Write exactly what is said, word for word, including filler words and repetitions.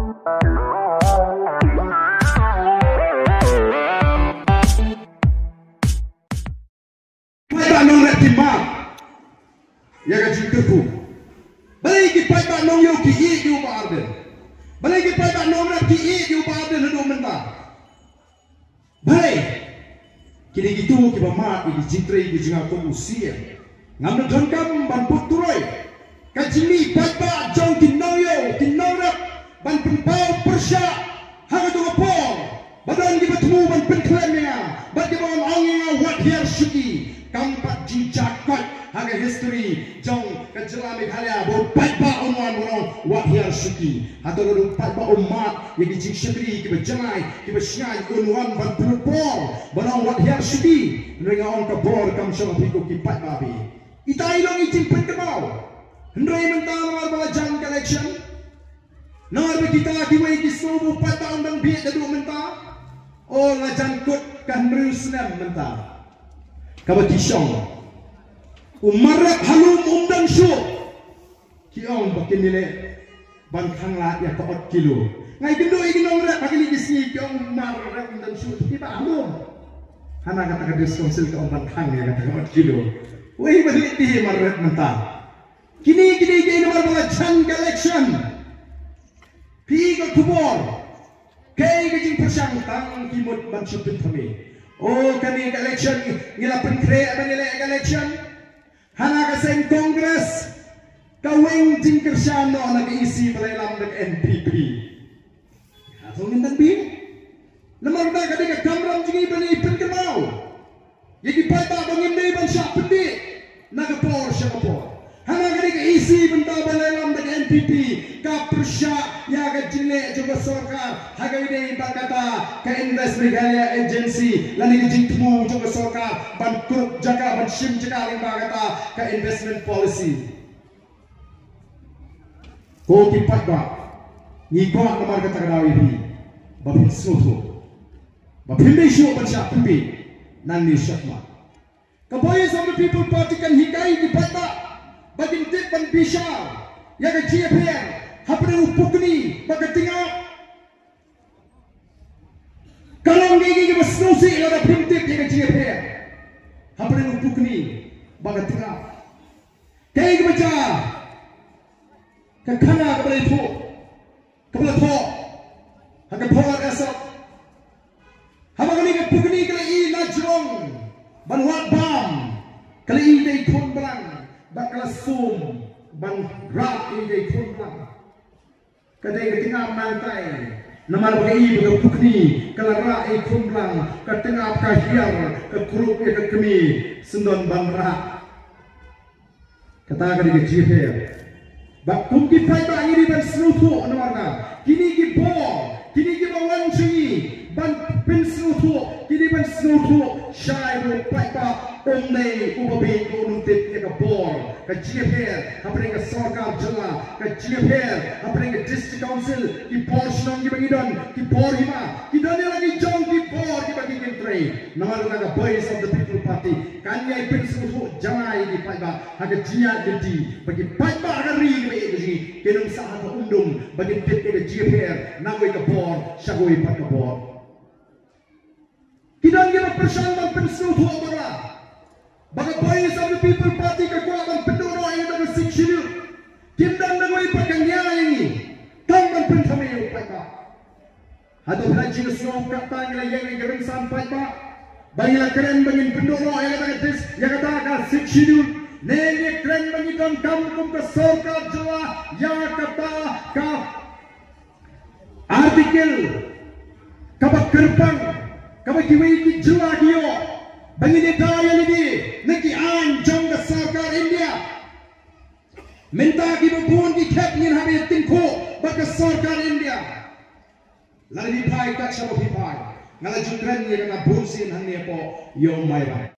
Paidbah nongrep ki mad ïa ka jingkyrkhu. Balei ki paidbah nongïew ki ïeit ïa u Bah Ardent? Balei ki paidbah nongrep ki ïeit ïa u Bah Ardent haduh mynta? Balei? Kine kito kiba mad ïa ki jingtrei ki jingakut u C M. Ngam da donkam ban put turoi. Ka jingmih paidbah jong ki nongïew ki nongrep ban pynpaw pyrshah ha kato ka por. Ba don kiba thmu ban pynkhlem ïa nga bad kiba ong ïa nga wat hiar shuki. Kam pat jingjakot ha ka history jong ka jylla Meghalaya ba u paidbah un wan ban ong wat hiar shuki. Hato ka dei u paidbah u mad ïa ki jingshakri kiba jngai kiba shngaiñ un wan ban pynlut por ban ong wat hiar shuki? Hynrei nga ong ka bor kam shong ha phi ko ki paidbah phi. Ita i long i jingpynkynmaw. Hynrei mynta namar ba la jan ka election, namar ba kita kiwei ki sngew ba u paidbah un dang bieit haduh mynta. O, la jan kut ka hynriew snem mynta. Kaba ki shong, u marep ha lum um dang shuh. Ki ong ba kin ïaleh ban khang lad ïa ka ot kilo. Nga ïakynduh ïa ki nongrep ha kine ki sngi, ki ong marep um dang shuh, ki bah ha lum. Hana kata ka District Council ka ong ban khang ïa kata ka ot kilo. Wei ba leh te marep mynta. Kine kine ki namar ba la jan ka election. Phi ka khubor. Kaei ka jingpyrshang? Tang ki mut ban shu pynthame. O, kane ka election ngi la pynkhreh ban ïaleh ka election. Hana ka seng Congress ka weng jingkyrshan noh na ka E C ba la ïalam da ka N P P. Hato ngin dang bieit? Namar kata ka dei ka kamram jong ngi ban ïa pynkynmaw ïa ki paidbah ba ngim dei ban shah pynbieit na ka por sha ka por. Hana ka dei ka E C mynta ba la ïalam da ka N P P ka pyrshah ïa ka jingleh jong ka sorkar ha kaba ïadei bad kata ka Invest Meghalaya Agency lane ka jingthmu jong ka sorkar ban kurup jaka, ban shim jaka lyngba kata ka investment policy. Ko ki paidbah, ngi kwah namar kata ka daw ïa phi ba phin sngewthuh, ba phin dei shuh ban shah pynbieit nangne shakhmat. Ka Voice of the People Party kan hikai ki paidbah ba kin tip ban bishar ïa ka jingïapher hapdeng u pukni bad ka tyngab. Ka long ïa ki kiba sngewsih lada phim tip ïa ka jingïapher hapdeng u pukni bad ka tyngab. Kaei kaba jia? Ka khana kaba la thoh, kaba la thoh ha ka por Esop. Haba kane ka pukni ka la ïoh na jrong ban wad bam, ka la ïoh ïa i khun blang bad ka la sum ban rah ïa i khun blang. Ka dei ka tyngab nangtai. Namar ba ka i ba ka pukni ka la rah ïa i khun blang, ka tyngab ka hiar, ka kurup ïa ka kmie, sngewdon ban rah. Kata ka dei ka jingïapher. Bad kum ki paidbah ngi dei ban sngewthuh namar kata. Kine ki bor, kine kiba wan sha ngi ban pynsngewthuh, ki dei ban sngewthuh shai ba u paidbah um dei uba bieit, ba un ym tip ïa ka bor. Ka jingïapher hapdeng ka sorkar jylla, ka jingïapher hapdeng ka District Council, ki bor shnong kiba ngi don, ki bor hima, ki don ïa la ki jong ki bor kiba ki kyntrei. Namar kata ka Voice of the People Party kan ïai pynsngewthuh janai ïa ki paidbah ha ka jingïaid lynti ba ki paidbah ha ka ri kaba ïeit ka jong ngi kin ym sah ha ka umdum ba kin tip ïa ka jingïapher na kawei ka bor sha kawei pat ka bor. Ki don kiba pyrshang ban pynsngewthuh ba ka, ba ka Voice of the People Party ka kwah ban pynduh noh ïa ka Sixth Schedule. Kim don da kawei pat ka nia ïa ngi tang ban pynthame ïa u paidbah. Hato phi la jingsngew kata ngi la ïeng ïa ka rynsan paidbah ba ngi la kren ba ngin pynduh noh ïa kata ka dis, ïa kata ka Sixth Schedule? Ne ngi kren ba ngi donkam kum ka sorkar jylla ïa kata ka article kaba kyrpang kaba kiwei ki jylla ki ïoh ba ngin ïada ïa lade na ki aiñ jong ka sorkar India. Mynta kiba bun ki khep ngin hap ïa tyngkhuh bad ka sorkar India. Lada phi phai kat shaba phi phai, nga la ju kren ïa kata bun sien hangne hapoh ïa u Mairang.